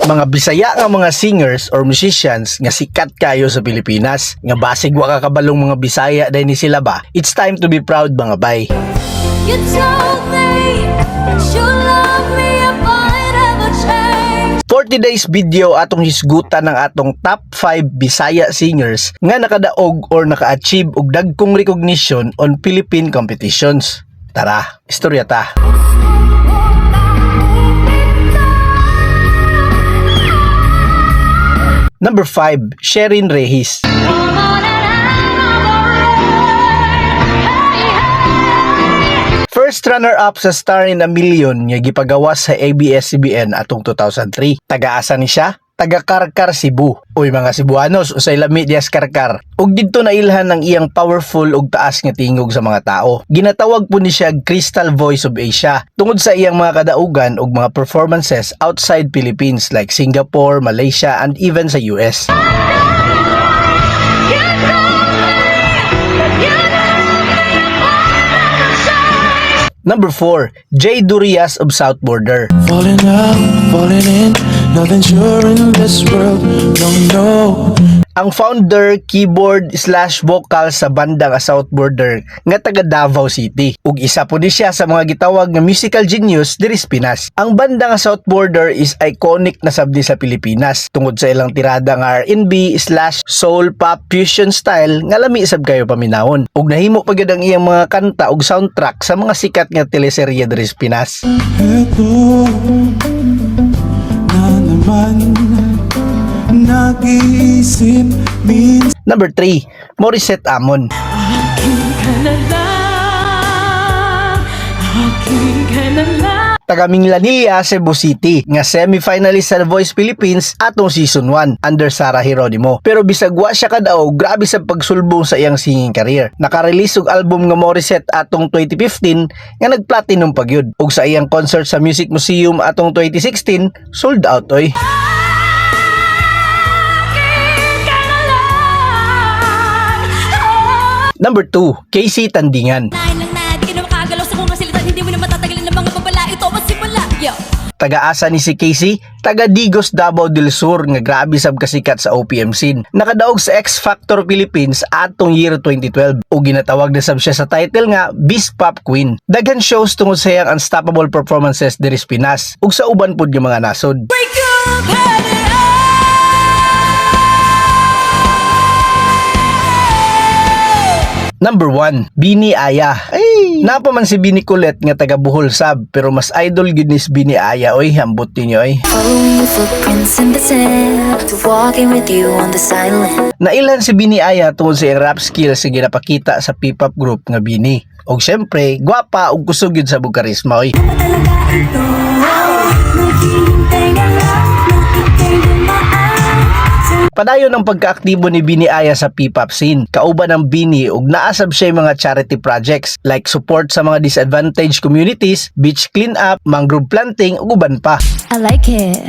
Mga Bisaya nga mga singers or musicians nga sikat kayo sa Pilipinas. Nga basig wa ka kabalong mga Bisaya dahil ni sila ba? It's time to be proud, mga bay. You told me that you love me if I never change. For today's video, atong hisgutan ng atong top 5 Bisaya singers nga nakadaog or naka-achieve og dagkong recognition on Philippine competitions. Tara, istorya ta. Number 5, Sherin Regis. First runner-up sa Star in a Million nga gipagawas sa ABS-CBN atong 2003. Taga-asa ni siya? Taga Carcar, Cebu. Uy, mga Cebuanos, usay lami dias Carcar. Ug didto nailhan ang iyang powerful ug taas nga tingog sa mga tao. Ginatawag po ni siya Crystal Voice of Asia tungod sa iyang mga kadaugan ug mga performances outside Philippines like Singapore, Malaysia and even sa US. You told me that you love me if I never change. Number 4, Jay Durias of South Border. Falling out, falling in, nothing's sure in this world. No. Ang founder, keyboard/vocal sa banda nga South Border nga taga Davao City. Ug isa po ni siya sa mga gitawag nga musical genius diri sa Pinas. Ang banda nga South Border is iconic na sabdi sa Pilipinas tungod sa ilang tirada nga R&B/soul pop fusion style nga lami sab kayo paminawon. Ug nahimo pa gyud ang iyang mga kanta ug soundtrack sa mga sikat nga teleserye diri sa Pinas. Eto na naman, nag-iisip minsan. Number 3, Morissette Amon. Akin ka na lang, akin ka na lang. Taga Minglanilla, Cebu City, nga semi-finalist sa The Voice Philippines atong season 1 under Sarah Geronimo. Pero bisag wa siya kadaog, grabe sa pagsulbong sa iyang singing career. Naka-release og album nga Morissette atong 2015 nga nag-platinum pa gyud. Ug sa iyang concert sa Music Museum atong 2016, sold out oy. Akin ka na lang. Oh. Number 2, KZ Tandingan. Nine lang na, di ka na makagalaw sa kung masilitan, hindi mo na matatagalin ang mga babala. Ito ang simula. Yo. Taga-asa ni si KZ, taga Digos, Davao del Sur nga grabe sab kasikat sa OPM scene. Nakadaog sa X Factor Philippines atong year 2012 ug ginatawag na sab siya sa title nga Beast Pop Queen. Daghan shows tungod sa iyang unstoppable performances diri sa Pinas ug sa uban pud nga mga nasod. Wake up, head. Number 1, Bini Aya. Ay, napa man si Bini Colette nga taga Bohol sab, pero mas idol gyud ni si Bini Aya oy, ambot ninyo oy. Following your footprints in the sand to walking with you on this island. Nailhan si Bini Aya tungod sa iyang rap skills nga ginapakita sa P-pop group nga Bini. Og syempre, gwapa ug kusog gyud sa bug karisma oy. Talaga ito, naghihintay na lang na ika'y dumaan sa Padayon ang pagkaaktibo ni Bini Aya sa P-pop scene. Kauban ng Bini ug naasab siya mga charity projects like support sa mga disadvantaged communities, beach clean up, mangrove planting ug uban pa. I like it.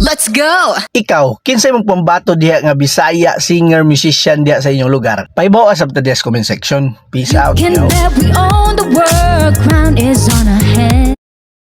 Let's go! Ikaw, kinsay mong pambato diha nga Bisaya singer musician diha sa inyong lugar? Pahibaw sab ta diha sa comment section. Peace out. Can Yo. bet we own the world, crown is on our head.